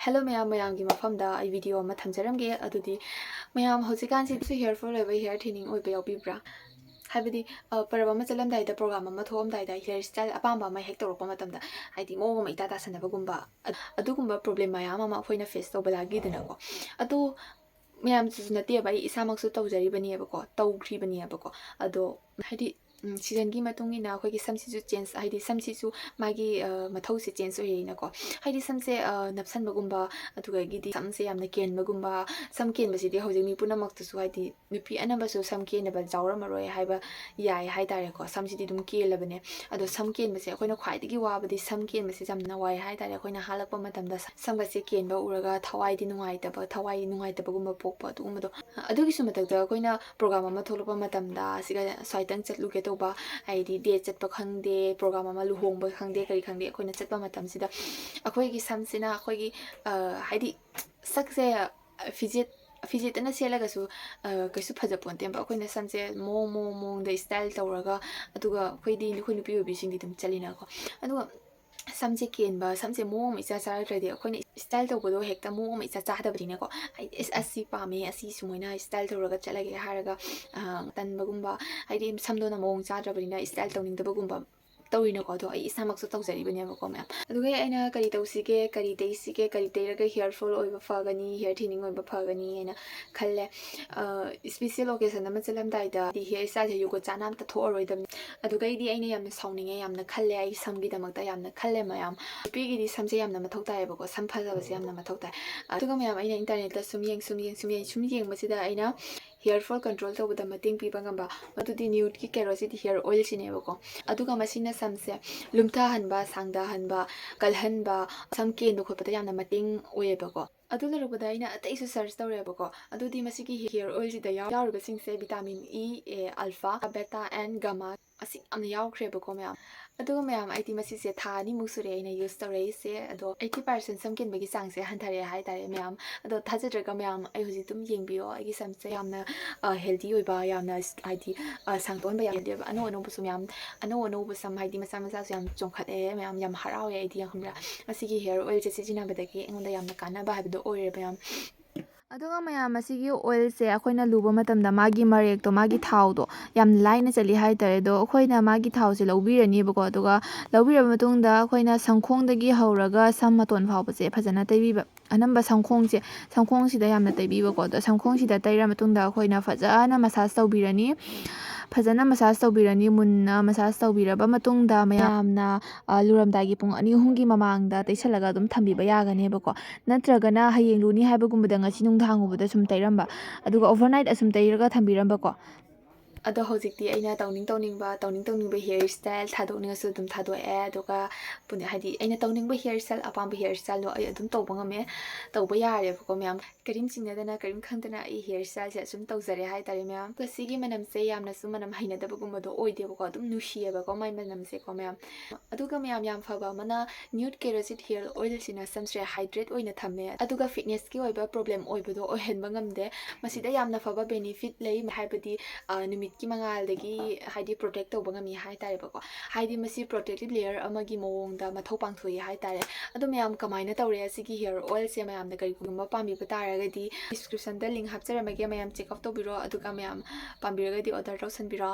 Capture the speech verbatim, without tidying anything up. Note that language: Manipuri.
ꯍꯦꯜꯂꯣ ꯃꯌꯥꯝ, ꯃꯌꯥꯝꯒꯤ ꯃꯐꯝꯗ ꯑꯩ ꯚꯤꯗꯤꯑꯣ ꯑꯃ ꯊꯝꯖꯔꯝꯒꯦ꯫ ꯑꯗꯨꯗꯤ ꯃꯌꯥꯝ, ꯍꯧꯖꯤꯛꯀꯥꯟꯁꯤꯗꯁꯨ ꯍꯤꯌꯔ ꯐꯣꯜ ꯑꯣꯏꯕ ꯍꯤꯌꯔ ꯊꯤꯅꯤꯡ ꯑꯣꯏꯕ ꯌꯥꯎꯕꯤꯕ꯭ꯔꯥ? ꯍꯥꯏꯕꯗꯤ, ꯑ, ꯄꯔꯕ ꯑꯃ ꯆꯠꯂꯝꯗꯥꯏꯗ, ꯄ꯭ꯔꯣꯒ꯭ꯔꯥꯝ ꯑꯃ ꯊꯣꯛꯑꯝꯗꯥꯏꯗ ꯍꯤꯌꯔ ꯁ꯭ꯇꯥꯏꯜ ꯑꯄꯥꯝꯕ ꯑꯃ ꯍꯦꯛ ꯇꯧꯔꯛꯄ ꯃꯇꯝꯗ, ꯍꯥꯏꯗꯤ, ꯃꯑꯣꯡ ꯑꯃ ꯏꯇꯥ ꯇꯥꯁꯟꯅꯕꯒꯨꯝꯕ, ꯑ-, ꯑꯗꯨꯒꯨꯝꯕ ꯄ꯭ꯔꯣꯕ꯭ꯂꯦꯝ ꯃꯌꯥꯝ ꯑꯃ ꯑꯩꯈꯣꯏꯅ ꯐꯦꯁ ꯇꯧꯕꯗꯒꯤꯗꯅꯀꯣ꯫ ꯑꯗꯣ ꯃꯌꯥꯝꯁꯤꯁꯨ ꯅꯠꯇꯦꯕ, ꯑꯩ ꯏꯁꯥꯃꯛꯁꯨ ꯇꯧꯖꯔꯤꯕꯅꯦꯕꯀꯣ, ꯇꯧꯈ꯭ꯔꯤꯕꯅꯦꯕꯀꯣ꯫ ꯑꯗꯣ ꯍꯥꯏꯗꯤ, ꯎꯝ, ꯁꯤꯖꯟꯒꯤ ꯃꯇꯨꯡ ꯏꯟꯅ ꯑꯩꯈꯣꯏꯒꯤ ꯁꯝꯁꯤꯁꯨ ꯆꯦꯟꯖ, ꯍꯥꯏꯗꯤ ꯁꯝꯁꯤꯁꯨ ꯃꯥꯒꯤ, ꯑ, ꯃꯊꯧꯁꯦ ꯆꯦꯟꯖ ꯑꯣꯏꯔꯛꯏꯅꯀꯣ꯫ ꯍꯥꯏꯗꯤ ꯁꯝꯁꯦ, ꯑ, ꯅꯞꯁꯟꯕꯒꯨꯝꯕ, ꯑꯗꯨꯗꯒꯤꯗꯤ ꯁꯝꯁꯦ ꯌꯥꯝꯅ ꯀꯦꯟꯕꯒꯨꯝꯕ, ꯁꯝ ꯀꯦꯟꯕꯁꯤꯗꯤ ꯍꯧꯖꯤꯛ ꯃꯤ ꯄꯨꯝꯅꯃꯛꯇꯁꯨ, ꯍꯥꯏꯗꯤ ꯅꯨꯄꯤ ꯑꯅꯝꯕꯁꯨ ꯁꯝ ꯀꯦꯟꯗꯕ ꯌꯥꯎꯔꯝꯃꯔꯣꯏ ꯍꯥꯏꯕ ꯌꯥꯏ ꯍꯥꯏꯇꯥꯔꯦꯀꯣ꯫ ꯁꯝꯁꯤꯗꯤ ꯑꯗꯨꯝ ꯀꯦꯜꯂꯕꯅꯦ꯫ ꯑꯗꯣ ꯁꯝ ꯀꯦꯟꯕꯁꯦ ꯑꯩꯈꯣꯏꯅ ꯈ꯭ꯋꯥꯏꯗꯒꯤ ꯋꯥꯕꯗꯤ ꯁꯝ ꯀꯦꯟꯕꯁꯦ ꯌꯥꯝꯅ ꯋꯥꯏ ꯍꯥꯏꯇꯥꯔꯦ꯫ ꯑꯩꯈꯣꯏꯅ ꯍꯥꯜꯂꯛꯄ ꯃꯇꯝꯗ ꯁꯝꯒꯁꯦ ꯀꯦꯟꯕ ꯎꯔꯒ ꯊꯋꯥꯏꯗꯤ ꯅꯨꯡꯉꯥꯏꯇꯕ, ꯊꯋꯥꯏ ꯅꯨꯡꯉꯥꯏꯇꯕꯒꯨꯝꯕ ꯄꯣꯛꯄ ꯑꯗꯨꯒꯨꯝꯕꯗꯣ꯫ ꯑꯗꯨꯒꯤꯁꯨ ꯃꯊꯛꯇ ꯑꯩꯈꯣꯏꯅ ꯄ꯭ꯔꯣꯒ꯭ꯔꯥꯝ ꯑꯃ ꯊꯣꯛꯂꯛꯄ ꯃꯇꯝꯗ ꯁꯤꯒ ꯁ꯭ꯋꯥꯏꯗꯪ ꯆꯠꯂꯨꯒꯦ ꯇꯧꯕ, ꯍꯥꯏꯗꯤ ꯗꯦꯠ ꯆꯠꯄ ꯈꯪꯗꯦ, ꯄ꯭ꯔꯣꯒ꯭ꯔꯥꯝ ꯑꯃ, ꯂꯨꯍꯣꯡꯕ ꯈꯪꯗꯦ, ꯀꯔꯤ ꯈꯪꯗꯦ, ꯑꯩꯈꯣꯏꯅ ꯆꯠꯄ ꯃꯇꯝꯁꯤꯗ ꯑꯩꯈꯣꯏꯒꯤ ꯁꯝꯁꯤꯅ ꯑꯩꯈꯣꯏꯒꯤ, ꯑ, ꯍꯥꯏꯗꯤ ꯁꯛꯁꯦ ꯐꯤꯖꯦꯠ, ꯐꯤꯖꯦꯠꯇꯅ ꯁꯦꯠꯂꯒꯁꯨ, ꯑ, ꯀꯩꯁꯨ ꯐꯖꯄꯣꯟꯇꯦꯕ꯫ ꯑꯩꯈꯣꯏꯅ ꯁꯝꯁꯦ ꯃꯑꯣꯡ, ꯃꯑꯣꯡ, ꯃꯑꯣꯡꯗ ꯏꯁꯇꯥꯏꯜ ꯇꯧꯔꯒ, ꯑꯗꯨꯒ ꯑꯩꯈꯣꯏꯗꯤ, ꯑꯩꯈꯣꯏ ꯅꯨꯄꯤ ꯑꯣꯏꯕꯤꯁꯤꯡꯗꯤ ꯑꯗꯨꯝ ꯆꯠꯂꯤꯅꯀꯣ꯫ ꯑꯗꯨꯒ ꯁꯝꯁꯦ ꯀꯦꯟꯕ, ꯁꯝꯁꯦ ꯃꯑꯣꯡ ꯑꯃ ꯏꯆꯥ ꯆꯥꯔꯛꯇ꯭ꯔꯗꯤ, ꯑꯩꯈꯣꯏꯅ ꯏꯁꯇꯥꯏꯜ ꯇꯧꯕꯗꯣ ꯍꯦꯛꯇ ꯃꯑꯣꯡ ꯑꯃ ꯏꯆꯥ ꯆꯥꯗꯕꯅꯤꯅꯀꯣ꯫ ꯑꯩ, ꯑꯁ, ꯑꯁꯤ ꯄꯥꯝꯃꯦ, ꯑꯁꯤ ꯁꯨꯃꯥꯏꯅ ꯏꯁꯇꯥꯏꯜ ꯇꯧꯔꯒ ꯆꯠꯂꯒꯦ ꯍꯥꯏꯔꯒ, ꯑ, ꯇꯟꯕꯒꯨꯝꯕ, ꯍꯥꯏꯗꯤ ꯁꯝꯗꯣꯅ ꯃꯑꯣꯡ ꯆꯥꯗ꯭ꯔꯕꯅꯤꯅ ꯏꯁꯇꯥꯏꯜ ꯇꯧꯅꯤꯡꯗꯕꯒꯨꯝꯕ ꯇꯧꯔꯤꯅꯀꯣ꯫ ꯑꯗꯣ ꯑꯩ ꯏꯁꯥꯃꯛꯁꯨ ꯇꯧꯖꯔꯤꯕꯅꯦꯕꯀꯣ, ꯃꯌꯥꯝ꯫ ꯑꯗꯨꯒ ꯑꯩꯅ ꯀꯔꯤ ꯇꯧꯁꯤꯒꯦ, ꯀꯔꯤ ꯇꯩꯁꯤꯒꯦ, ꯀꯔꯤ ꯇꯩꯔꯒ ꯍꯤꯌꯔ ꯐꯣꯜ ꯑꯣꯏꯕ ꯐꯒꯅꯤ, ꯍꯤꯌꯔ ꯊꯤꯅꯤꯡ ꯑꯣꯏꯕ ꯐꯒꯅꯤ ꯍꯥꯏꯅ ꯈꯜꯂꯦ꯫ ꯑ, ꯏꯁꯄꯤꯁꯦꯜ ꯑꯣꯀꯦꯖꯟ ꯑꯃ ꯆꯠꯂꯝꯗꯥꯏꯗ ꯍꯤꯌꯔ ꯏꯁꯇꯥꯏꯜꯁꯦ ꯌꯨꯒꯣ ꯆꯥꯅ ꯑꯝꯇ ꯊꯣꯛꯑꯔꯣꯏꯗꯕꯅꯤ꯫ ꯑꯗꯨꯒ ꯑꯩꯗꯤ, ꯑꯩꯅ ꯌꯥꯝꯅ ꯁꯥꯎꯅꯤꯡꯉꯦ, ꯌꯥꯝꯅ ꯈꯜꯂꯦ, ꯑꯩ ꯁꯝꯒꯤꯗꯃꯛꯇ ꯌꯥꯝꯅ ꯈꯜꯂꯦ, ꯃꯌꯥꯝ꯫ ꯅꯨꯄꯤꯒꯤꯗꯤ ꯁꯝꯁꯦ ꯌꯥꯝꯅ ꯃꯊꯧ ꯇꯥꯏꯌꯦꯕꯀꯣ, ꯁꯝ ꯐꯖꯕꯁꯦ ꯌꯥꯝꯅ ꯃꯊꯧ ꯇꯥꯏ꯫ ꯑꯗꯨꯒ ꯃꯌꯥꯝ, ꯑꯩꯅ ꯏꯟꯇꯔꯅꯦꯠꯇ ꯁꯨꯝ ꯌꯦꯡ, ꯁꯨꯝ ꯌꯦꯡ, ꯁꯨꯝ ꯌꯦꯡ, ꯁꯨꯝ ꯌꯦꯡꯕꯁꯤꯗ ꯑꯩꯅ ꯍꯤꯌꯔ ꯐꯣꯜ ꯀꯟꯇ꯭ꯔꯣꯜ ꯇꯧꯕꯗ ꯃꯇꯦꯡ ꯄꯤꯕ ꯉꯝꯕ, ꯃꯗꯨꯗꯤ ꯅ꯭ꯌꯨꯠꯀꯤ ꯀꯦꯔꯣꯁꯤꯗꯤ ꯍꯤꯌꯔ ꯑꯣꯏꯜꯁꯤꯅꯦꯕꯀꯣ꯫ ꯑꯗꯨꯒ ꯃꯁꯤꯅ ꯁꯝꯁꯦ ꯂꯨꯝꯊꯍꯟꯕ, ꯁꯥꯡꯊꯍꯟꯕ, ꯀꯜꯍꯟꯕ, ꯁꯝ ꯀꯦꯟꯕ ꯈꯣꯠꯄꯗ ꯌꯥꯝꯅ ꯃꯇꯦꯡ ꯑꯣꯏꯌꯦꯕꯀꯣ꯫ ꯑꯗꯨ ꯂꯣꯏꯔꯛꯄꯗ ꯑꯩꯅ ꯑꯇꯩꯁꯨ search ꯇꯧꯔꯦꯕꯀꯣ꯫ ꯑꯗꯨꯗꯤ ꯃꯁꯤꯒꯤ hair oil ꯁꯤꯗ ꯌꯥꯎꯔꯤꯕꯁꯤꯡꯁꯦ vitamin E, A, alpha, beta and gamma ꯑꯁꯤ ꯌꯥꯝꯅ ꯌꯥꯎꯈ꯭ꯔꯦꯕꯀꯣ ꯃꯌꯥꯝ꯫ ꯑꯗꯨꯒ ꯃꯌꯥꯝ, ꯑꯩꯗꯤ ꯃꯁꯤꯁꯦ ꯊꯥ ꯑꯅꯤꯃꯨꯛ ꯁꯨꯔꯦ ꯑꯩꯅ use ꯇꯧꯔꯛꯏꯁꯦ꯫ ꯑꯗꯣ eighty percent ꯁꯝ ꯀꯦꯟꯕꯒꯤ ꯆꯥꯡꯁꯦ ꯍꯟꯊꯔꯛꯑꯦ ꯍꯥꯏꯇꯥꯔꯦ ꯃꯌꯥꯝ꯫ ꯑꯗꯣ ꯊꯥꯖꯗ꯭ꯔꯒ ꯃꯌꯥꯝ ꯑꯩ ꯍꯧꯖꯤꯛ ꯑꯗꯨꯝ ꯌꯦꯡꯕꯤꯌꯣ, ꯑꯩꯒꯤ ꯁꯝꯁꯦ ꯌꯥꯝꯅ, ꯑ, healthy ꯑꯣꯏꯕ, ꯌꯥꯝꯅ ꯍꯥꯏꯗꯤ, ꯑ, ꯁꯥꯡꯗꯣꯛꯍꯟꯕ ꯌꯥꯝ healthy ꯑꯣꯏꯕ, ꯑꯅꯧ ꯑꯅꯧꯕꯁꯨ ꯃꯌꯥꯝ, ꯑꯅꯧ ꯑꯅꯧꯕꯁꯨ ꯃꯌꯥꯝ, ꯍꯥꯏꯗꯤ ꯃꯆꯥ ꯃꯆꯥꯁꯨ ꯌꯥꯝ ꯆꯣꯡꯈꯠꯂꯛꯑꯦ ꯃꯌꯥꯝ꯫ ꯌꯥꯝ ꯍꯔꯥꯎꯋꯦ ꯑꯩꯗꯤ, ꯌꯥꯝ ꯈꯪꯕ꯭ꯔꯥ? ꯃꯁꯤꯒꯤ hair oil ꯁꯦ ꯁꯤꯖꯤꯟꯅꯕꯗꯒꯤ ꯑꯩꯉꯣꯟꯗ ꯌꯥꯝꯅ ꯀꯥꯟꯅꯕ ꯍꯥꯏꯕꯗꯣ ꯑꯣꯏꯔꯦ ꯃꯌꯥꯝ꯫ ꯑꯗꯨꯒ ꯃꯌꯥꯝ, ꯃꯁꯤꯒꯤ oil ꯁꯦ ꯑꯩꯈꯣꯏꯅ ꯂꯨꯕ ꯃꯇꯝꯗ ꯃꯥꯒꯤ ꯃꯔꯦꯛꯇꯣ, ꯃꯥꯒꯤ ꯊꯥꯎꯗꯣ ꯌꯥꯝ ꯂꯥꯏꯅ ꯆꯠꯂꯤ ꯍꯥꯏꯇꯥꯔꯦ꯫ ꯑꯗꯣ ꯑꯩꯈꯣꯏꯅ ꯃꯥꯒꯤ ꯊꯥꯎꯁꯦ ꯂꯧꯕꯤꯔꯅꯤꯕꯀꯣ꯫ ꯑꯗꯨꯒ ꯂꯧꯕꯤꯔꯕ ꯃꯇꯨꯡꯗ ꯑꯩꯈꯣꯏꯅ ꯁꯝꯈꯣꯡꯗꯒꯤ ꯍꯧꯔꯒ ꯁꯝ ꯃꯇꯣꯟ ꯐꯥꯎꯕꯁꯦ ꯐꯖꯅ ꯇꯩꯕꯤꯕ꯫ ꯑꯅꯝꯕ ꯁꯝꯈꯣꯡꯁꯦ, ꯁꯝꯈꯣꯡꯁꯤꯗ ꯌꯥꯝꯅ ꯇꯩꯕꯤꯕꯀꯣ꯫ ꯑꯗꯣ ꯁꯝꯈꯣꯡꯁꯤꯗ ꯇꯩꯔ ꯃꯇꯨꯡꯗ ꯑꯩꯈꯣꯏꯅ ꯐꯖꯅ massage ꯇꯧꯕꯤꯔꯅꯤ꯫ ꯐꯖꯅ massage ꯇꯧꯕꯤꯔꯅꯤ꯫ ꯃꯨꯟꯅ massage ꯇꯧꯕꯤꯔꯕ ꯃꯇꯨꯡꯗ ꯃꯌꯥꯝꯅ, ꯑ, ꯂꯨꯔꯝꯗꯥꯏꯒꯤ ꯄꯨꯡ ꯑꯅꯤ ꯑꯍꯨꯝꯒꯤ ꯃꯃꯥꯡꯗ ꯇꯩꯁꯜꯂꯒ ꯑꯗꯨꯝ ꯊꯝꯕꯤꯕ ꯌꯥꯒꯅꯦꯕꯀꯣ꯫ ꯅꯠꯇ꯭ꯔꯒꯅ ꯍꯌꯦꯡ ꯂꯨꯅꯤ ꯍꯥꯏꯕꯒꯨꯝꯕꯗ ꯉꯁꯤ ꯅꯨꯡꯗꯥꯡꯒꯨꯝꯕꯗ ꯁꯨꯝ ꯇꯩꯔꯝꯕ, ꯑꯗꯨꯒ overnight ꯑꯁꯨꯝ ꯇꯩꯔꯒ ꯊꯝꯕꯤꯔꯝꯕꯀꯣ꯫ ꯑꯗꯣ ꯍꯧꯖꯤꯛꯇꯤ ꯑꯩꯅ ꯇꯧꯅꯤꯡ ꯇꯧꯅꯤꯡꯕ, ꯇꯧꯅꯤꯡ ꯇꯧꯅꯤꯡꯕ hair style ꯊꯥꯗꯣꯛꯅꯤꯡꯉꯁꯨ ꯑꯗꯨꯝ ꯊꯥꯗꯣꯛꯑꯦ꯫ ꯑꯗꯨꯒ ꯄꯨꯅꯦ, ꯍꯥꯏꯗꯤ ꯑꯩꯅ ꯇꯧꯅꯤꯡꯕ hair style, ꯑꯄꯥꯝꯕ hair styleꯗꯣ ꯑꯩ ꯑꯗꯨꯝ ꯇꯧꯕ ꯉꯝꯃꯦ, ꯇꯧꯕ ꯌꯥꯔꯦꯕꯀꯣ ꯃꯌꯥꯝ꯫ ꯀꯔꯤꯝ ꯆꯤꯡꯅꯗꯅ, ꯀꯔꯤꯝ ꯈꯪꯗꯅ ꯑꯩ hair styleꯁꯦ ꯑꯁꯨꯝ ꯇꯧꯖꯔꯦ ꯍꯥꯏꯇꯥꯔꯦ ꯃꯌꯥꯝ꯫ ꯑꯗꯨꯒ ꯁꯤꯒꯤ ꯃꯅꯝꯁꯦ ꯌꯥꯝꯅꯁꯨ ꯃꯅꯝ ꯍꯩꯅꯗꯕꯒꯨꯝꯕꯗꯣ ꯑꯣꯏꯗꯦꯕꯀꯣ, ꯑꯗꯨꯝ ꯅꯨꯡꯁꯤꯌꯦꯕꯀꯣ ꯃꯥꯏ ꯃꯅꯝꯁꯦꯀꯣ ꯃꯌꯥꯝ꯫ ꯑꯗꯨꯒ ꯃꯌꯥꯝ, ꯌꯥꯝ ꯐꯕ ꯑꯃꯅ, nude kerosene hair oilꯁꯤꯅ ꯁꯝꯁꯦ hydrate ꯑꯣꯏꯅ ꯊꯝꯃꯦ꯫ ꯑꯗꯨꯒ fitnessꯀꯤ ꯑꯣꯏꯕ problem ꯑꯣꯏꯕꯗꯣ ꯑꯣꯏꯍꯟꯕ ꯉꯝꯗꯦ꯫ ꯃꯁꯤꯗ ꯌꯥꯝꯅ ꯐꯕ benefit ꯂꯩ, ꯍꯥꯏꯕꯗꯤ, ꯑ, ꯅꯨꯃꯤꯠꯀꯤ ꯃꯉꯥꯜꯗꯒꯤ, ꯍꯥꯏꯗꯤ, protect ꯇꯧꯕ ꯉꯝꯃꯤ ꯍꯥꯏꯇꯥꯔꯦꯕꯀꯣ꯫ ꯍꯥꯏꯗꯤ ꯃꯁꯤ protective layer ꯑꯃꯒꯤ ꯃꯑꯣꯡꯗ ꯃꯊꯧ ꯄꯥꯡꯊꯣꯛꯏ ꯍꯥꯏꯇꯥꯔꯦ꯫ ꯑꯗꯣ ꯃꯌꯥꯝ, ꯀꯃꯥꯏꯅ ꯇꯧꯔꯦ ꯑꯁꯤꯒꯤ hair oilꯁꯦ? ꯃꯌꯥꯝꯅ ꯀꯔꯤꯒꯨꯝꯕ ꯄꯥꯝꯕꯤꯕ ꯇꯥꯔꯒꯗꯤ descriptionꯗ link ꯍꯥꯞꯆꯔꯝꯃꯒꯦ, ꯃꯌꯥꯝ check out ꯇꯧꯕꯤꯔꯣ꯫ ꯑꯗꯨꯒ ꯃꯌꯥꯝ ꯄꯥꯝꯕꯤꯔꯒꯗꯤ order ꯇꯧꯁꯟꯕꯤꯔꯣ꯫